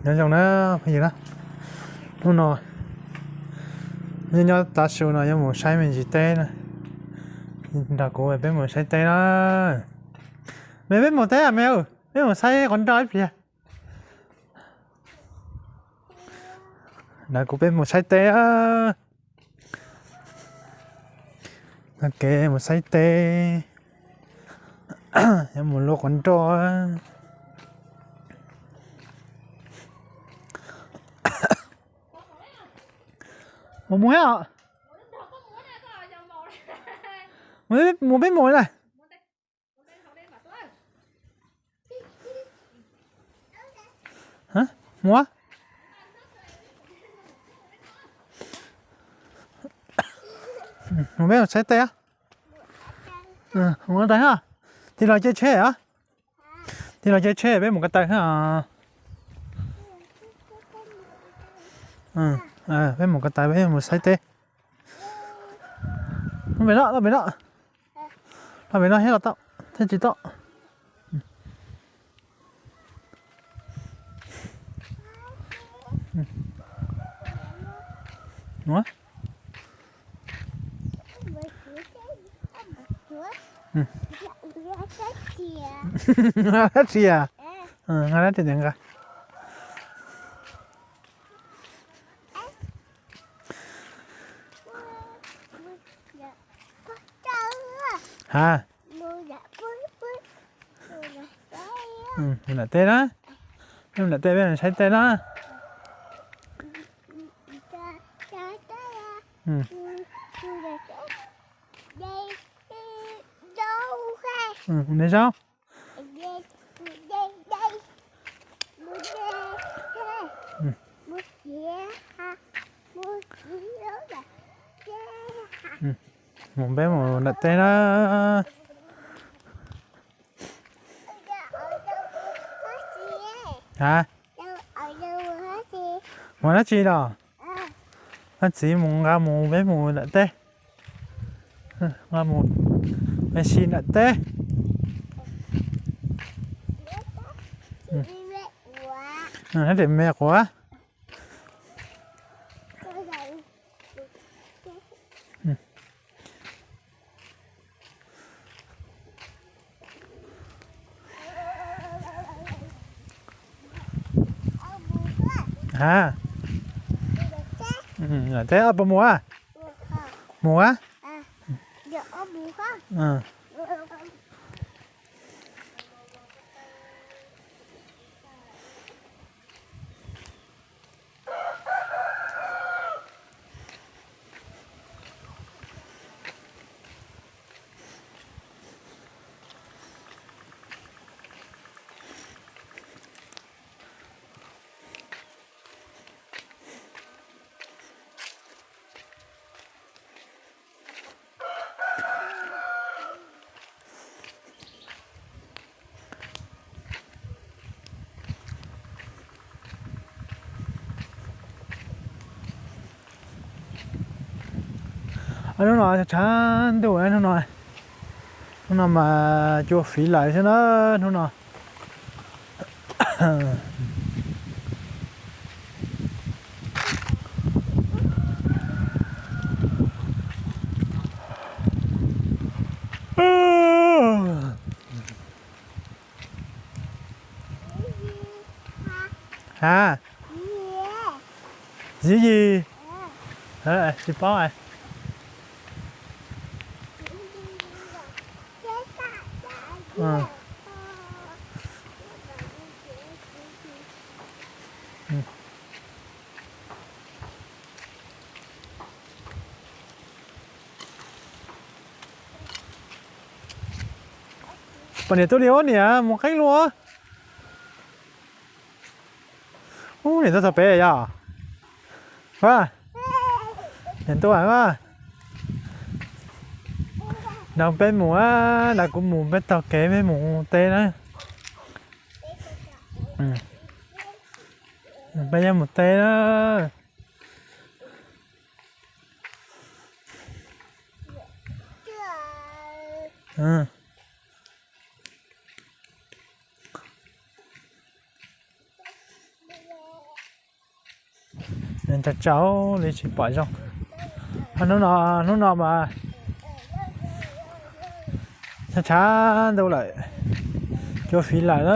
Nyob zoo na phooj ywg na, hnub no nyob nyob tav su no yuav mus saib me ntsis teb na. Nrog kuv peb mus saib teb na. Me peb mus teb a me, peb mus saib qhov nroj ib pliag. Nrog kuv peb mus saib teb. Ok, mus saib teb. Yuav mus luaj qhov nroj. Mus mus os. Mus peb mus na. Mus, mus peb mus saib teb. Mus ko taw, tig los caij tsheb os. Tig los caij tsheb peb mus ko taw. Peb mus ko taw, peb mus saib teb. Pem no, pem no, pem no thiab los tau, thiab tsis tau. Dab tsi a? Nqa dab tsi tias nqa? Ha, mus nram teb na. Peb mus nram teb, peb mus saib teb na. Mus de zaub. Mus peb mus nram teb na. Ha, mus dab tsi los? Koj txiv mus nqa mus, peb mus nram teb. Nqa mus me si nram teb. Neb tes me quav. Ha, teb puas mus a? Mus a. Hnub no tshav ntuj, hnub no, hnub no mas cua fiv lawm xwb na, hnub no. Ha, Ziv Yis, tsis paub. Poj niam tuaj li, ob niam mus qeeb lua. Ub, niam tuaj txog pem yog. Niam tuaj a. Nrog peb mus, nrog kuv mus, peb taug kev peb mus teb na. Peb yuav mus teb na. Nws tsaus tsaus li tsis pom zoo. Hnub no, hnub no mas tshav tshav ntuj lawm, cua fiv lawm na.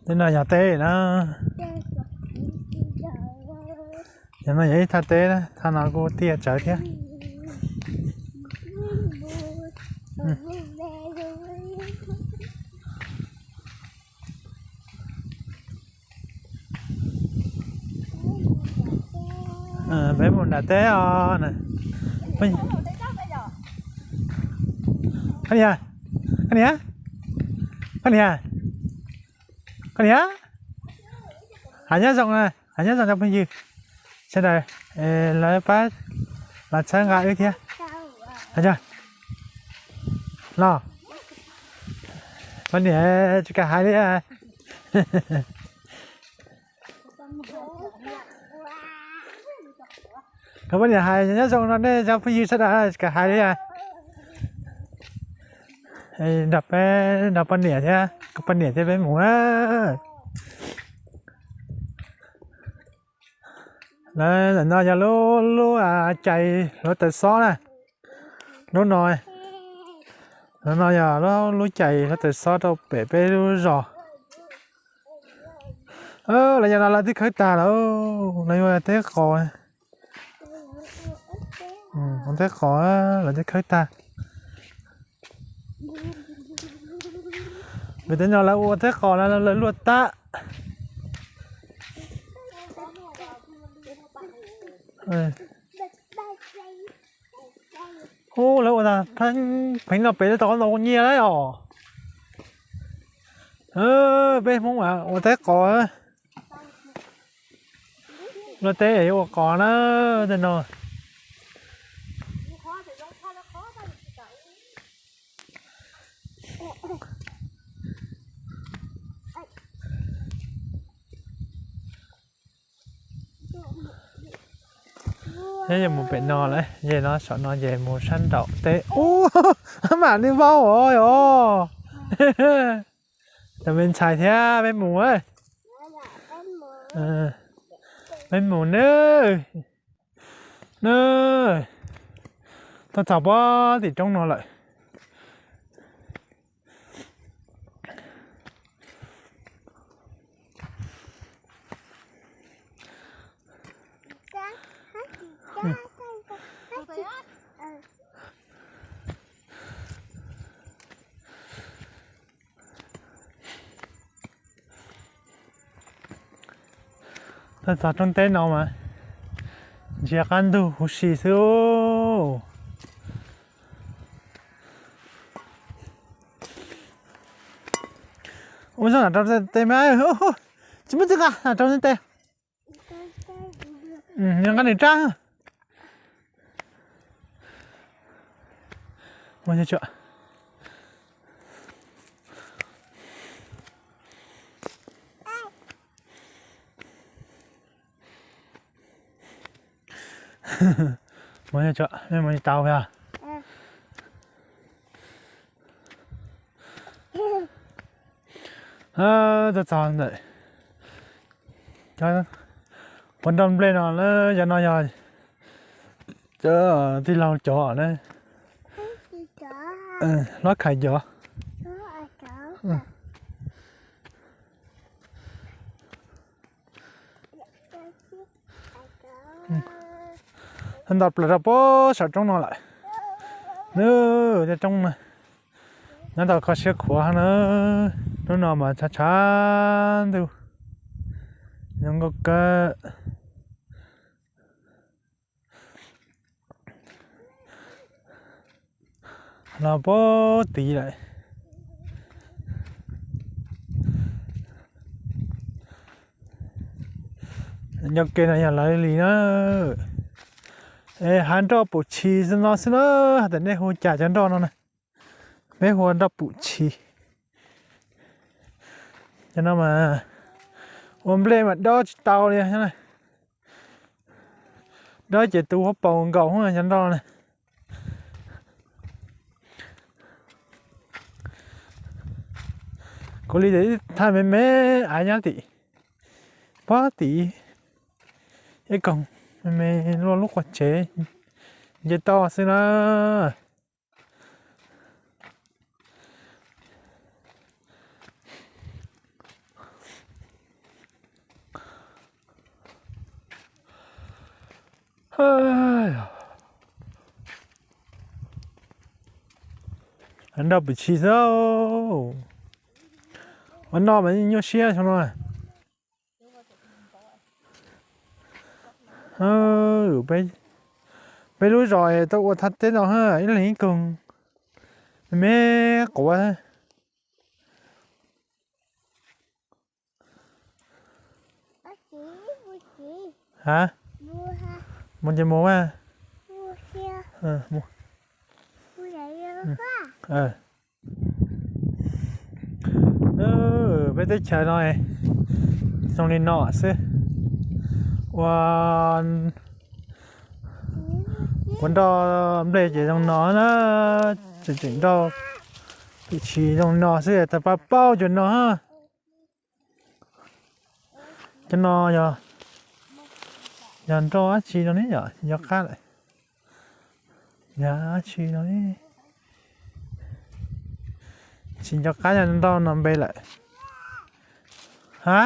Tej no yog teb na. Yog no yog ib thaj teb na, thaj no kuj tiaj tsawv thiab. Peb mus nram teb os. Koj niam, koj niam, koj niam, koj niam. Hais nyob zoo, hais nyob zoo rau phooj ywg sawv daws, lawv pab los txhawb nqa wb thiab. Los, poj niam tsis kam hais li. Koj poj niam hais nyob zoo no nej cov phooj ywg sawv daws tsis kam hais li. Nrog peb, nrog poj niam thiab, koj poj niam thiab peb mus na. Lawv ntawm no yog lub, lub cai hluav taws xob na. Lub no, lub no yog lub cai hluav taws xob rau pem peb lub zos. Lawv yog no lawv twb khawb tag lawm, lawv yuav teb qos. Ua teb qos, lawv twb khawb tag. Vim tej no lawv ua teb qos no lawv luaj tab. Ub, lawv ua pheej no pem tau ntau nyiaj lawm os. Peb Hmoob ua teb qos, luaj teb ua qos na, tej no. Nyob yuav mus pem no lawm, yog no saum no ces mus sab nraum teb. Ub, mam li vau os. Cov me ntxhais thiab peb mus, peb mus nawb. Nawb, tuaj txog puag tim roob no lawm. Tuaj txog roob teb no mas ntsia qab ntug huv si xwb. Ua zog nram rau tes mas, tsis muaj txij nqa nram rau tes. Nqa nws rab. Mus tau os. Tuaj txog ntawm cov, puas nroj nplej no na, cov no yog cov tij laug cov na. Hlob Khais cov. Nto plaws rau puag saum roob no lawm. Nws tej roob na, nyob tau kho siab khuav na. Hnub no mas tshav tshav ntuj, zoo nkauj kawg. Los puag tid lawm. Nyob ke no yog lawv li na. Es hav nroj pum tshis no xwb na, hais tias nej hu cas cov nroj no na. Peb hu ua nroj pum tshis. Cov no mas ua nplej mas dob tsis tau li. Dob ces tu huab paus nkaus cov nroj na. Kuv li ces ib thaj me me av nyob tim, pob tim ib koog me me luaj lub qua tsev nce toj xwb na. Nroj pum tshis xwb. Ua noj mas nyuaj siab xyoo no. Peb lub zos tau ua thaj teb no ib leeg ib koog, me quav. Ha, mus ces mus. Peb teb chaws no zoo li no xwb. Ua, ua nroj nplej ces zoo no na. Tseem tseem nroj pum tshis zoo no xwb, tag pab paub cov no. Cov no yog nroj dab tsi no ne yom? Tsis nco qab lawm. Yog dab tsi no? Tsis nco qab yog nroj no npe lawm. Ha,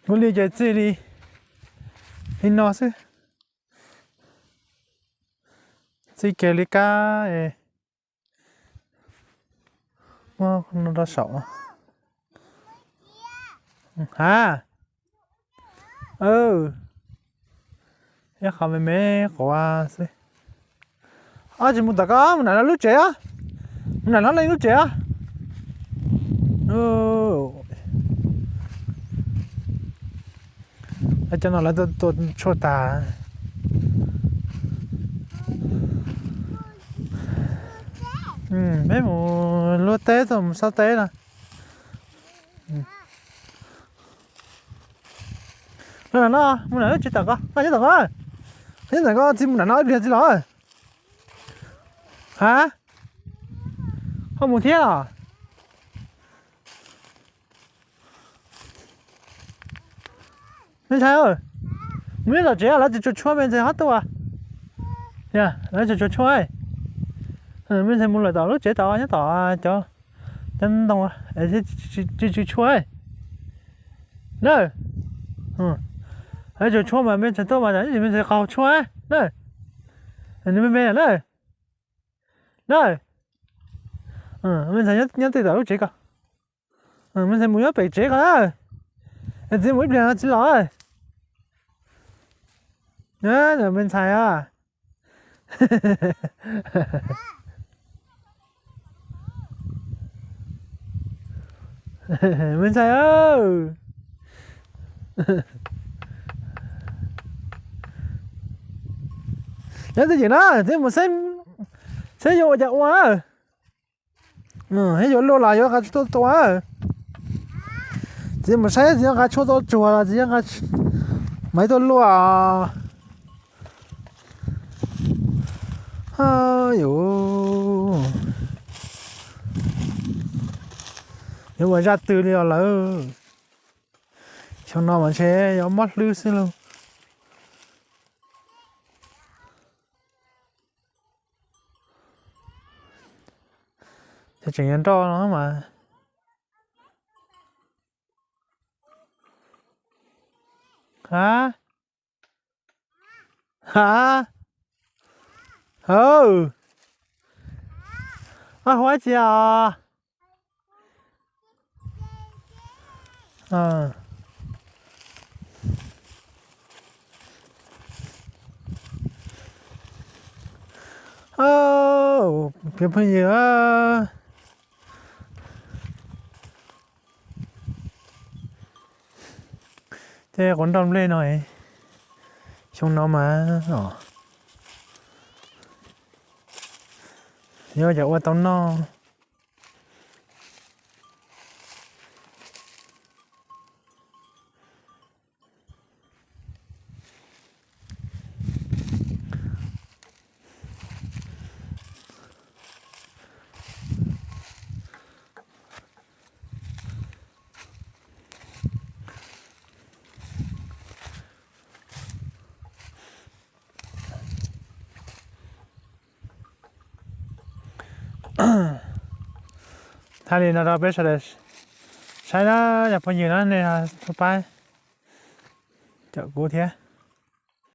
kuv li ces txij li, li no xwb. Txij kiag li kab, muab no rau saum. Ha, ib qho me me quav xwb. Ob, tsis mus tom koj, mus nram no lub tsev os. Mus nram no leej lub tsev os. Cov no lawv tua tshuaj tag. Peb mus luaj teb, tuaj mus xauj teb no. Los nram no, mus nram lub tsev tom koj, nyob tom koj, nyob tom koj, txiv mus nram no ib pliag txiv los. Ha, ho mus thiab los? Me ntxhais, mus nyob tom tsev, lawv tsis tshua tshuaj me ntxhais ho tuaj. Lawv tsis tshua tshuaj, me ntxhais mus lawm tom lub tsev tod nyob tom cov, cov ntoo, tsis tsw tshuaj na. Lawv tsis tshuaj mas me ntxhais tuaj mas me ntxhais qaug tshuaj na. Nws me me na. Na, me ntxhais nyob twj tom lub tsev ko. Me ntxhais mus nyob pem tsev ko na. Txiv mus ib pliag txiv los. Me ntxhais a. Me ntxhais, nyob twj ywm na, txiv mus saib yuav ua cas ua. Saib yuav luaj los yuav nqa tshuaj tuaj tua. Txiv mus saib txiv yuav nqa tshuaj tuaj tsuag los txiv yuav nqa maiv tuaj luaj. Yuav ua zaj twg li os lawm. Xyoo no mas ntshe yuav mob hlwb xwb lauj. Ces tseem yuav nroj no mas. Ha, ha, hauj, ua dab tsi os? Cov phooj ywg, tej quav nroj nplej no, Xyoo no mas os, yuav cov ua tau noj. Thaij li no rau peb sawv daws saib na, yog phooj ywg na nej ho pab caum kuv thiab.